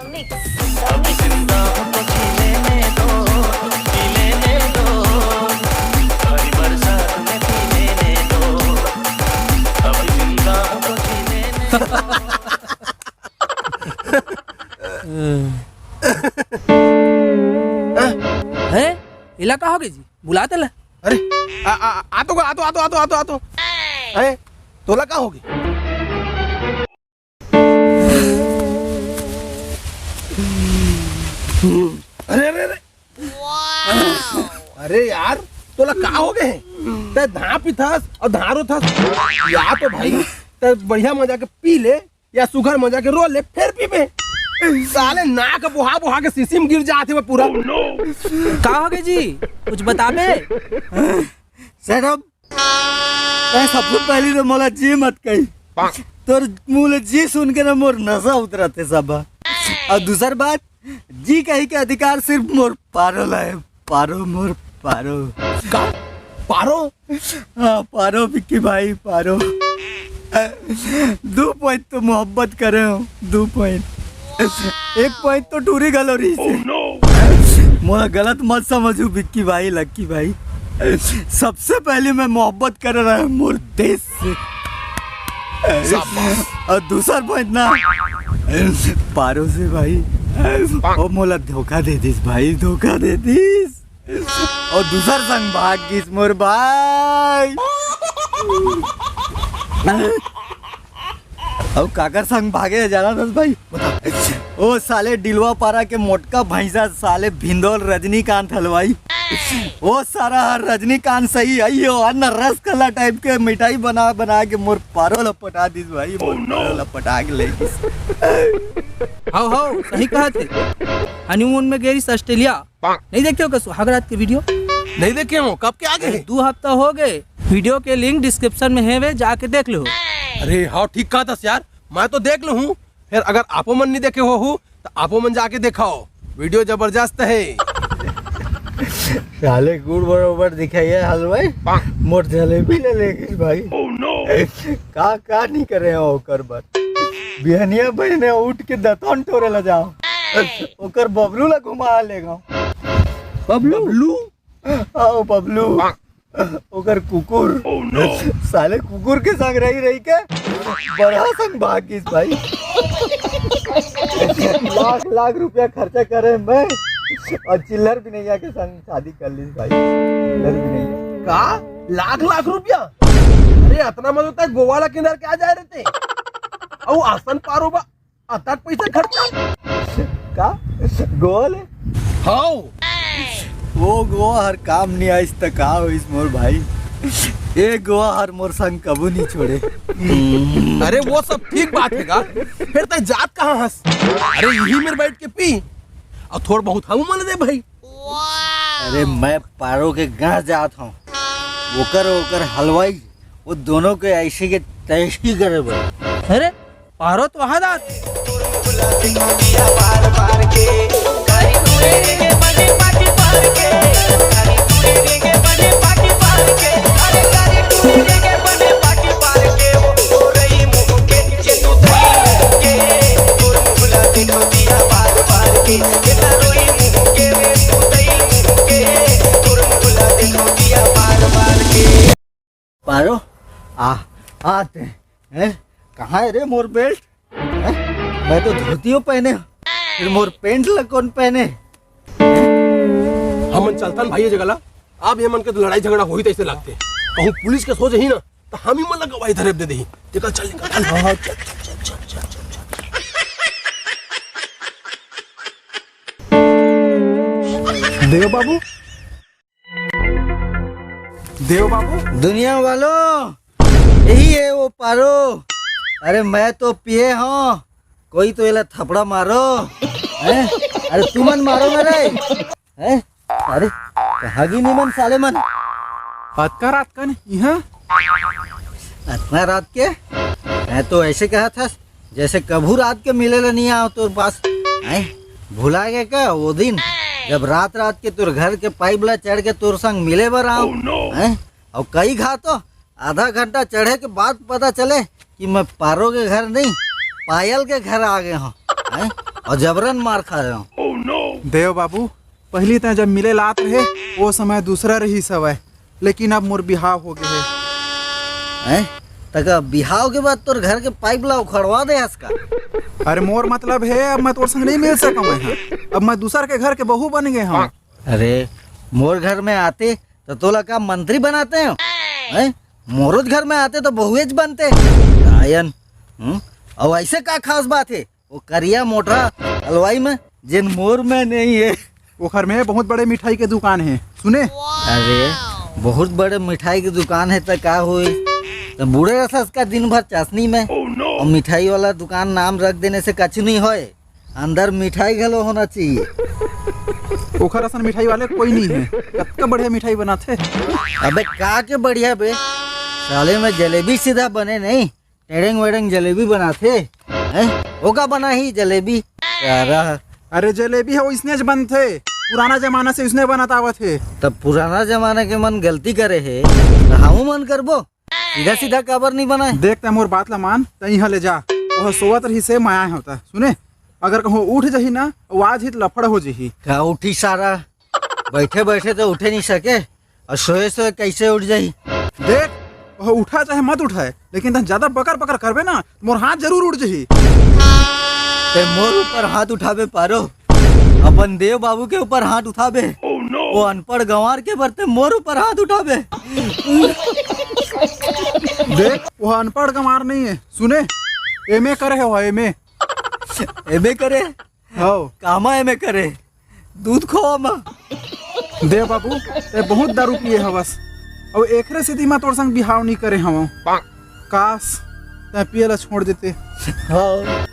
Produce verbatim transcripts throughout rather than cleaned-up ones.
अभी जिंदा हूँ तो जी लेने दो, जी लेने दो, अभी बरसात में पी लेने दो, अभी जिंदा हूँ तो जी लेने दो। हैं? इला का होगे जी? बुलाते ला। अरे, आ, आ, आ तो, आ तो, आ तो, आ तो, आ तो, आ तो। अरे, तोला का होगे? अरे, अरे, अरे। अरे यार, तोला का होगे? तैं धां पीथस अउ धां रोथस। या तो भाई, तैं बढ़िया मजा के पी ले, या सुघर मजा के रो ले, फेर पीबे। साले नाक बोहा बोहा के शीशी में गिर जात हे पूरा। का होगे जी? कुछ बताबे? Shut up। तैं सबसे पहली तो मोला जी मत कही। तोर मुंह ले जी सुन के ना मोर नशा उतरत हे सब। अउ दूसर बात, जी कही के अधिकार सिर्फ मोर पारो ला हे। पारो, मोर पारो। का? पारो? हाँ, पारो विक्की भाई, पारो। दू point तो मोहब्बत करे हों, दू point। एक point तो टूरी घलो रहिसे। मोला गलत मत समझहू विक्की भाई, लक्की भाई। सबसे पहली मैं मोहब्बत करे रहेंव मोर देश से। अउ दूसर point ना, पारो से भाई, ओ मोला धोखा दे दिस भाई, धोखा दे दिस। अउ दूसर संग भाग गिस मोर भाई। अउ काकर संग भागे हे जानथस भाई? बता। ओ साले डिलवा पारा के मोटका भैंसा, साले भिंदोल रजनीकांत हलवाई। ओ सारा रजनीकांत सही हे, अउ अन्ना रसगुल्ला type के मिठाई बना बना के मोर पारो ला पटा दिस भाई, मोर पारो ला पटा के ले गिस। हाव, हाव, सही कहत हे। Honeymoon में गे रहिस ऑस्ट्रेलिया। नइ देखे हो का सुहाग रात के video? नइ देखे हों, कब के आगे हे? दू हफ्ता होगे। Video के link description में हे, जाके देख लेहू। अरे हाँ, ठीक कहत हस यार, मैं तो देख लेहूं। फेर अगर आपो मन नइ देखे होहू, त आपो मन जाके देखव, video जबरदस्त हे। साले गुड़ बरोबर दिखाही हलवाई, मोर जलेबी ले लेगे भाई। का का नइ करे हों ओकर बर। बिहनिया बहिने उठ के दतौन टोरे ला जावं। ओकर बबलू ला घुमा लेगव। बबलू? बबलू? आओ बबलू। ओकर कुकुर। साले कुकुर के संग रहि रहि के बड़हा संग भाग गिस भाई। लाख लाख रुपया खर्चा करे मैं अउ चिल्लर बिनइया के संग शादी कर लिस भाई। चिल्लर बिनइया। का? लाख लाख रुपया? अरे अतना म तो तैं गोवा ला किंदर के आ जाय रहिते। अउ असन पारो बा अतक पइसा खर्चा? का? गोवा ले? हाव। ओ गोवा हर काम नइ आइस त का होइस मोर भाई? ए गोवा हर मोर संग कभू नइ छोड़े। अरे वो सब ठीक बात हे गा, फेर तैं जात कहाँ हस? अरे इही मेर बइठ के पी अउ थोर बहुत हमू मन दे भाई। अरे मैं पारो के गांव जात हंव, ओकर ओकर हलवाई, वो दोनों के अइसे के तइसे करे बर। अरे पारो तो वहां जात। पारो, आ, आते हैं। कहाँ है रे मोर बेल्ट? हैं? मैं तो धोतियो पहने हूँ, फिर मोर पेंट ला कौन पहने? हमन चलथन भाई ये जगह ला। अब ये मन के तो लड़ाई झगड़ा होही तइसे लगथे। कहूँ पुलिस के सोच ही ना, तो हम ही मन ला गवाही धरे दे देही। निकल, चल, निकल, चल। हाँ, हाँ, चल, चल, चल। देव बाबू, देव बाबू। दुनिया वालों, यही है वो पारो। अरे मैं तो पिए हूँ, कोई तो एला थपड़ा मारो। हैं? अरे तुमन मारो ना रे। हैं? अरे कहाँ गे निमन साले मन? अतका रात कन इहाँ? अतना रात के? मैं तो ऐसे कहा था, जैसे कभू रात के मिले ला नइ आंव तोर पास। हैं? भुला गे का वो दिन, जब रात रात के तोर घर के पाइप ला चढ़ के तोर संग मिले बर आंव? हैं? अउ कई घा तो आधा घंटा चढ़े के बाद पता चले कि मैं पारो के घर नहीं, पायल के घर आ गे हंव। हैं? और जबरन मार खा रहे हो। देव बाबू, पहली तैं जब मिले लात रहे, वो समय दूसरा रहिस हवय, लेकिन अब मोर बिहाव हो गए हे। हैं? तका बिहाव के बाद तोर घर के पाइप ला उखड़वा दे हस का? अरे मोर मतलब हे, अब मैं तोर संग नहीं मिल सकंव मैं, हाँ। अब मैं दूसर के घर के बहू बन गए हूँ। अरे मोर घर में आते तो तोला का मंत्री बनाते हो? हैं? मोरोज घर में आते तो बहुएज बनते। आयन, हम्म? और ऐसे का खास बात है? वो करिया मोटा हलवाई में, जेन मोर में नहीं है। ओखर में बहुत बड़े मिठाई के दुकान है, सुने? अरे, बहुत बड़े मिठाई के दुकान है त का होई? त बूढ़े रसस का दिन भर चाशनी में। और मिठाई वाला दुकान नाम रख देने से कछु नहीं होए, अंदर मिठाई घलो होना चाहिए। ओखर असन मिठाई वाले कोई नहीं है। कतका बढ़िया मिठाई बनाथे। अबे का के बढ़िया बे, साले में जलेबी सीधा बने नहीं, टेढ़ेंग वेढ़ेंग जलेबी बनाथे। हैं? ओका बना ही जलेबी। सारा। अरे जलेबी है, वो इसने ज बनथे, पुराना जमाना से इसने बनत आवत है। तब पुराना जमाना के मन गलती करे है, त हमू मन करबो? सीधा सीधा काबर नहीं बनाए? देख, तै मोर बात ला मान, तै इहाँ ले जा। वह सोवत रही से मैं आए होता। सुने, अगर कहूँ उठ जाही ना, वो आज ही त लफड़ हो जाही। का उठी सारा? बैठे बैठे तो उठे नहीं सके, और सोए सोए कैसे उठ जाही? देख, वह उठा चाहे मत उठाए, लेकिन तै ज्यादा बकर बकर करबे ना, मोर हाथ जरूर उठ जाही। ते मोर ऊपर हाथ उठाबे पारो, अपन देव बाबू के ऊपर हाथ उठाबे। वो अनपढ़ गंवार के बर ते मोर ऊपर हाथ उठाबे। देख, वह अनपढ़ गंवार नहीं है, सुने, एमए करे है वह, एमए। एमए करे? हव। कामा एमए करे? दूध खोवा मा। देव बाबू, तै बहुत दारू पिए हवस, अउ एकरे सेती मैं तोर संग बिहाव नहीं करे हवं। काश, तै पिए ला छोड़ देते। हाँ,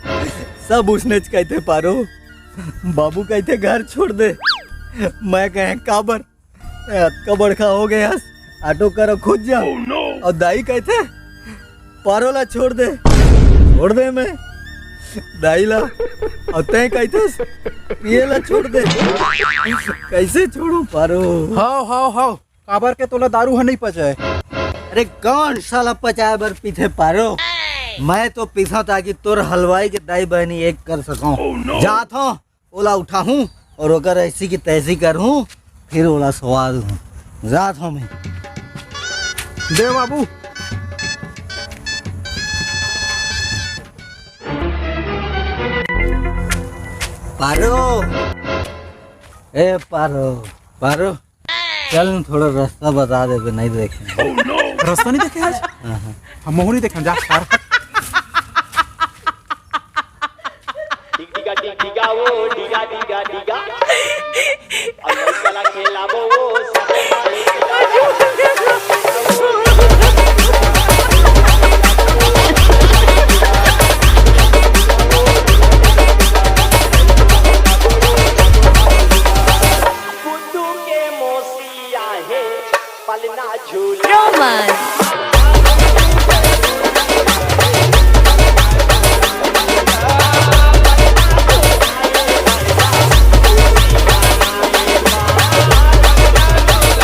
सब उसने च कहते पारो। बाबू कहते घर छोड़ दे, मैं कहे काबर? अतका बड़का हो गए हस, ऑटो करा खुद जा। और दाई कहते, पारो ला छोड़ दे, छोड़ दे मैं दाई ला। और तै कहते, पिए ला छोड़ दे, कैसे छोड़ू पारो? हाव हाव हाव, काबर के तोला दारू ह नहीं पचाए। अरे कौन साला पचाए बर पीथे पारो? मैं तो पीसा ताकि तोर हलवाई के दाई बहनी एक कर सकूं। जात हो, ओला उठाहूं और ओकर ऐसी की तैसी करहूं, फिर ओला सोवा दूं। जात हूं मैं। देव बाबू। पारो, ए पारो, पारो, चल न, थोड़ा रास्ता बता दे, नहीं देखे। रास्ता नहीं देखे आज? हाँ, हाँ। हम महू नहीं देखे, जा सार। डिगा डिगा वो, डिगा डिगा डिगा। अब चला खेला वो, वो सब मारे। बुद्धू के मौसी आहे, पलना झूला। रोमांस।